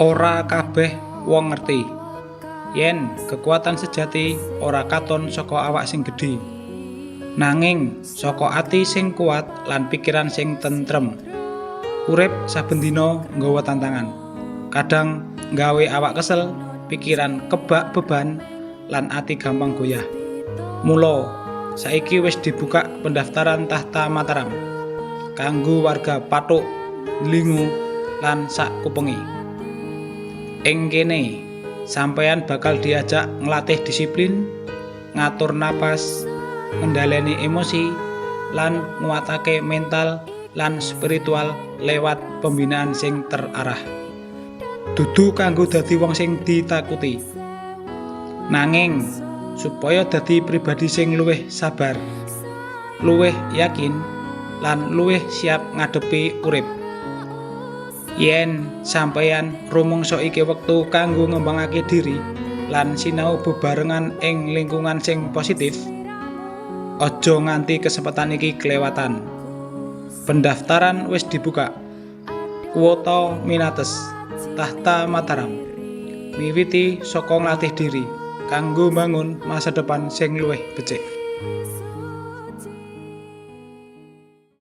Ora kabeh wong ngerti yen kekuatan sejati ora katon saka awak sing gedhe, nanging saka ati sing kuat lan pikiran sing tentrem. Urip saben dina nggawa tantangan. Kadang nggawe awak kesel, pikiran kebak beban, lan ati gampang goyah. Mula saiki wis dibuka pendaftaran Tahta Mataram kanggo warga Pathuk, Dlingo, lan sak kupenge. Ing kene sampeyan bakal diajak nglatih disiplin, ngatur napas, ngendhaleni emosi, lan nguatake mental lan spiritual lewat pembinaan sing terarah. Dudu kanggo dadi wong sing ditakuti, nanging supaya dadi pribadi sing luwih sabar, luwih yakin, lan luwih siap ngadepi urip. Yen sampeyan rumangsa iki wektu kanggo ngembangake diri lan sinau bebarengan ing lingkungan sing positif, aja nganti kesempatan iki kelewatan. Pendaftaran wis dibuka. Kuota minates. Tahta Mataram. Miwiti saka nglatih diri kanggo mbangun masa depan sing luwih becik.